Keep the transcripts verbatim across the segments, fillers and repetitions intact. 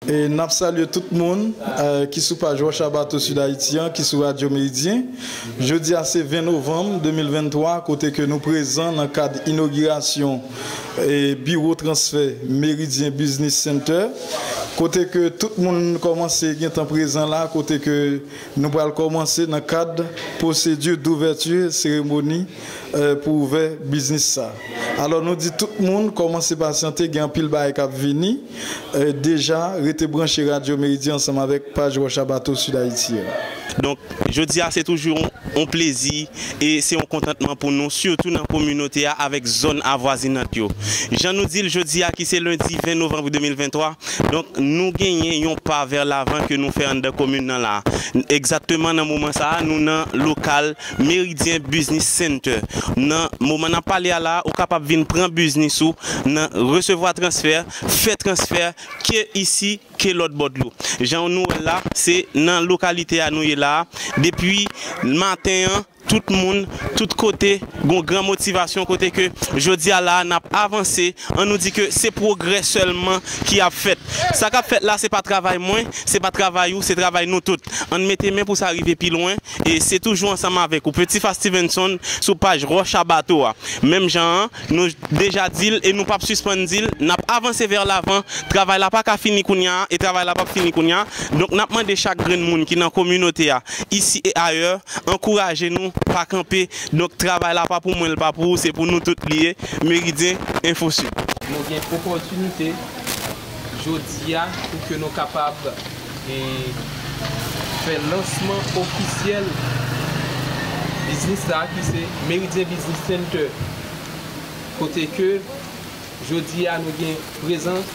E n ap salye tout moun, eh, ki sou paj Wòch a Bato Sid Ayiti an, ki sou Radyo Meridyen. Jodi a se ven novanm de mil venntwa, kote ke nou prezan nan kad inogirasyon, eh, biwo transfè Meridyen Business Center, kote ke tout moun kòmanse gentan prezan la, kote ke nou pral kòmanse nan kad pwosedi douvèti seremoni, eh, pou ouvè biznis sa. Alò, nou di tout moun kòmanse pasyante, gen anpil bagay k ap vini. Eh, deja, rete branche Radyo Meridyen ansanm avèk paj Wòch a Bato Sid Ayiti an. Donk, jodi a, se toujou yon, yon plezi e se yon kontantman pou nou, sitou nan kominote a avèk zòn avwazinant yo. Jan nou di l jodi a, ki se lendi ven novanm de mil venntwa, donk, nou genyen yon pa vè lavan ke nou fè anndan komin nan la. Egzakteman nan moman sa a, nou nan lokal Meridyen Business Center. Nan moman n ap pale a la, ou kapab vin pran biznis ou nan resevwa transfè, fè transfè, ke isi, ke lòt bò dlo. Jan nou wè l la, se nan lokalite a nou ye la a. Depi maten an, tout moun, tout kote, gon gran motivasyon kote ke jodi a la a n ap avanse, an nou di ke se pwogrè sèlman ki ap fèt. Sa k ap fèt la, se pa travay mwen, se pa travay ou, se travay nou tout. Ann mete men pou sa rive pi lwen, e se toujou ansanm avèk ou, Petit Fa Stevenson, sou paj Wòch a Bato a. Menm jan an, nou deja di l e nou p ap sispann di l, n ap avanse vè lavan, travay la pa ka fini kounye a, e travay la p ap fini kounye a. Donk, n ap mande chak grenn moun ki nan kominote a, isi e ayè, ankouraje nou, pa kanpe. Donk, travay la pa pou mwen, l pa pou ou, se pou nou tout li ye. Meridyen Enfo Sid. Nou gen opòtinite jodi a pou ke nou kapab, e, fè lansman ofisyèl biznis sa a ki se Meridyen Business Center, kote ke jodi a nou gen prezans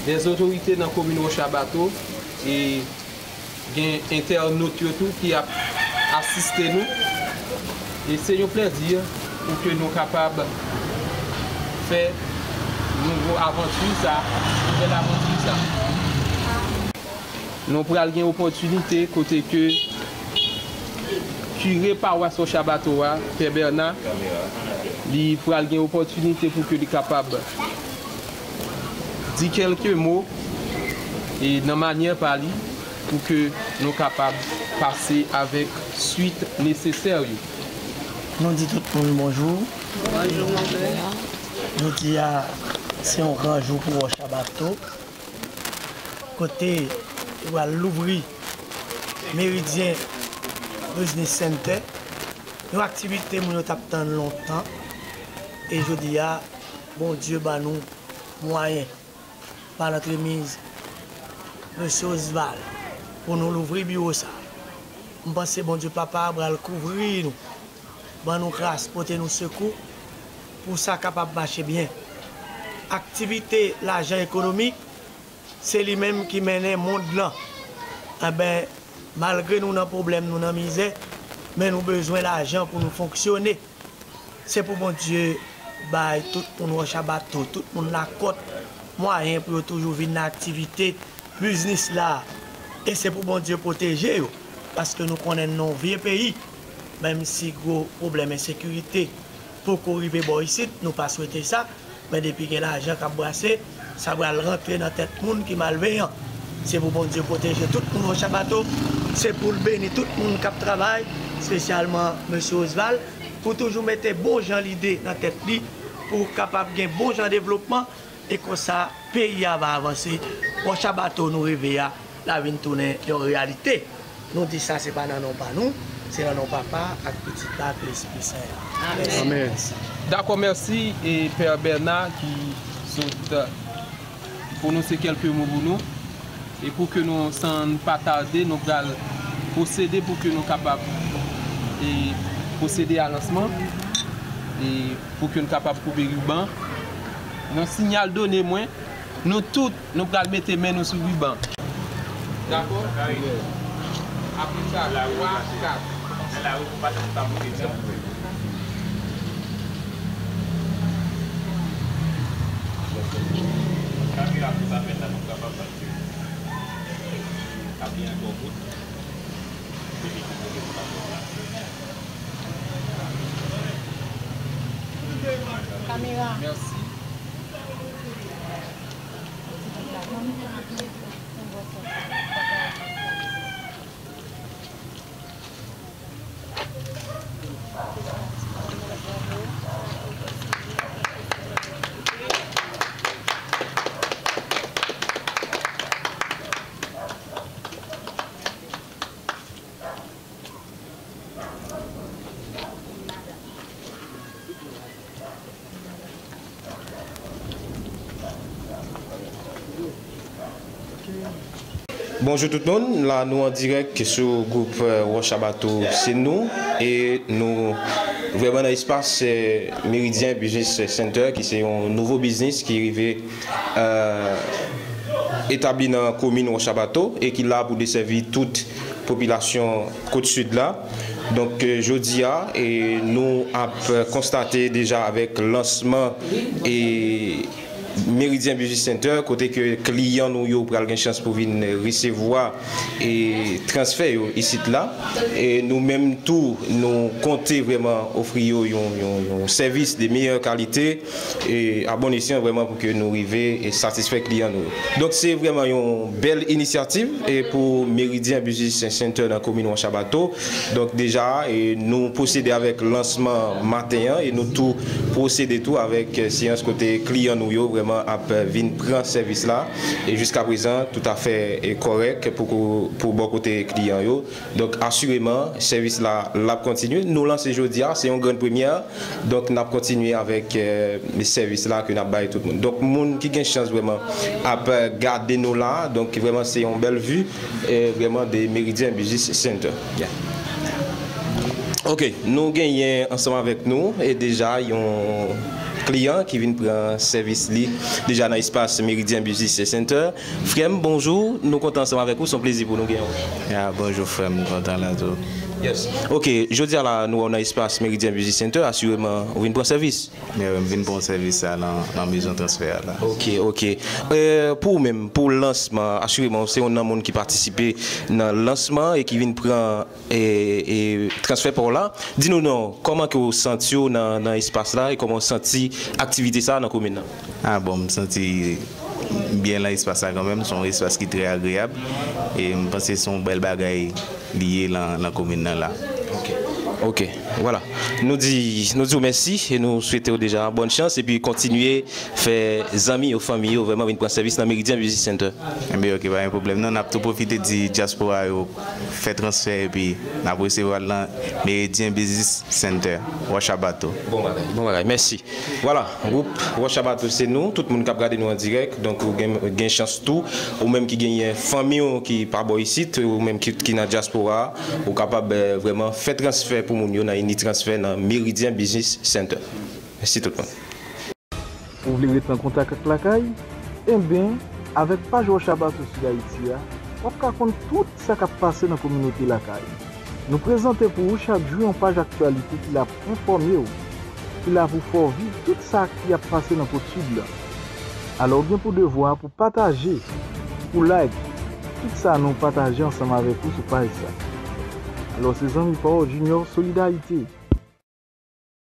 dè otorite nan komin Wòch a Bato e gen entènot yo tou ki ap asiste nou. E se yon plèzi pou ke nou kapab fè nouvo avanti sa, nouvèl avanti sa. Nou pral gen opòtinite kote ke kire pawas Wòch a Bato a, Pè Bèna, li pral gen opòtinite pou ke li kapab di kèlke mo, e nan manyè pa li, pou ke nou kapab pase avèk swit nesesè yo. Nou di tout moun bonjou. Bonjou, monchè. Jodi a, se yon gran jou pou Wòch a Bato, kote yo pral louvri Meridyen Business Center, yon aktivite moun yo t ap tann lontan, e jodi a, Bondye ban nou mwayen pa lantremiz Mesye Osval, pou nou louvri biwo sa. M panse Bondye Papa a pral kouvri nou, ban nou gras, pote nou sekou, pou sa kapab mache byen. Aktivite lajan ekonomik, se li menm ki mennen mond lan. Enben, malgre nou nan pwoblèm, nou nan mizè, men nou bezwen lajan pou nou fonksyone. Se pou Bondye bay tout moun Wòch a Bato, tout moun Lakòt, mwayen pou yo toujou vin nan aktivite biznis la. E se pou Bondye pwoteje yo, paske nou konnen n nan yon vye peyi, menm si gwo pwoblèm ensekirite poko rive bò isit, nou pa swete sa, men depi gen lajan k ap brase, sa pral rantre nan tèt moun ki malveyan. Se pou Bondye pwoteje tout moun Wòch a Bato, se pou l beni tout moun k ap travay, espesyalman Mesye Osval, pou toujou mete bon jan lide nan tèt li, pou kapab gen bon jan devlopman, e konsa, peyi a va avanse. Wòch a Bato nou reve a, la vin tounen yon reyalite. Nou di sa, se pa nan non pa nou, se nan non Papa ak Pitit la ak Lespri Sen an. Amèn. Amèn. Dakò, mèsi, e Pè Bèna ki sot pwononse kèlke mo pou nou. E pou ke nou, san pa tade, nou pral pwosede pou ke nou kapab, e, pwosede a lansman, e pou ke nou kapab koupe riban. Nan sinyal done mwen, nou tout, nou pral mete men nou sou riban. Dakò? Apre sa, twa, kat. Kamera pou sa fèt la, nou kapab pase. Kamera ankò bout. Kamera. Mèsi. Bonjou tout moun, la nou an dirèk sou gwoup, eh, Wòch a Bato, se nou, e nou vrèman nan espas, eh, Meridyen Business Center, ki se yon nouvo biznis ki rive, eh, etabli nan komin Wòch a Bato e ki la pou desèvi tout popilasyon Kot Sid la. Donk, eh, jodi a, e nou ap konstate deja avèk lansman e Meridyen Business Center, kote ke kliyan nou yo pral gen chans pou vin resevwa e transfè yo isit la. E nou menm tou, nou konte vrèman ofri yo yon, yon, yon sèvis de meyè kalite e a bon esyan vrèman pou ke nou rive e satisfè kliyan nou yo. Donk, se vrèman yon bèl inisyativ e pou Meridyen Business Center nan komin Wòch a Bato. Donk, deja, e nou pwosede avèk lansman maten an e nou tou pwosede tou avèk, eh, seyans kote kliyan nou yo vrèman ap, eh, vin pran sèvis la. E jiska prezan, toutafè, eh, kòrèk pou, pou bò kote kliyan yo. Donk, asireman, sèvis la, l ap kontinye. Nou lanse jodi a, se yon grenn premyè. Donk, n ap kontinye avèk, eh, sèvis la ke n ap bay tout moun. Donk, moun ki gen chans vrèman ap, eh, gade nou la, donk, vrèman, se yon bèl vi, eh, vrèman, de Meridyen Business Center. Yeah. Ok, nou genyen ansanm avèk nou e deja yon kliyan ki vin pran sèvis li deja nan espas Meridyen Business Center. Frè m, bonjou, nou kontan ansanm avèk ou, se yon plezi pou nou genyen w. Ya, bonjou frè m, m kontan la tou. Yes. Ok, jodi a la, nou wè w nan espas Meridyen Business Center, asireman, ou vin pran sèvis. Men m vin pran sèvis sa nan, nan mezon transfè a la. Ok, ok. Eh, pou ou menm, pou lansman, asireman, ou se yon nan moun ki patisipe nan lansman e ki vin pran e, e transfè pa w la. Di nou non, kòman ke w santi w nan, nan espas la e kòman w santi aktivite sa a nan komin nan? Ah bon, m santi m byen nan espas la kanmenm, se yon espas ki trè agreyab e m panse se yon bèl bagay li ye nan, nan komin nan la. Ok. Ok, vwala. Nou di, nou di w mèsi e nou swete w deja bòn chans epi kontinye fè zanmi yo, fanmi yo vrèman vin pran sèvis nan Meridyen Business Center. Enben, ok, pa gen pwoblèm. Non, n ap tou pwofite di dyaspora yo fè transfè epi n ap resevwa l nan Meridyen Business Center, Wòch a Bato. Bon bagay, bon bagay. Mèsi. Vwala, gwoup Wòch a Bato se nou, tout moun k ap gade nou an dirèk, donk ou gen, gen chans tou, ou menm ki genyen fanmi w ki pa bò isit, ou menm ki, ki nan dyaspora, ou kapab, eh, vrèman fè transfè pou moun yo nan ini transfè nan Meridyen Business Center. Mèsi tout moun. Ou vle ret an kontak ak Lakay? Enben, avèk paj Wòch a Bato Sid Ayiti a, w ap ka konn tout sa k ap pase nan kominote Lakay. Nou prezante pou ou chak jou yon paj aktyalite ki la pou enfòme w, ki la pou fè w viv tout sa ki ap pase nan Kot Sid la. Alò, w gen pou devwa pou pataje, pou like tout sa nou pataje ansanm avèk ou sou paj sa. Alò, se zanmi pa w, Junior Solidarité.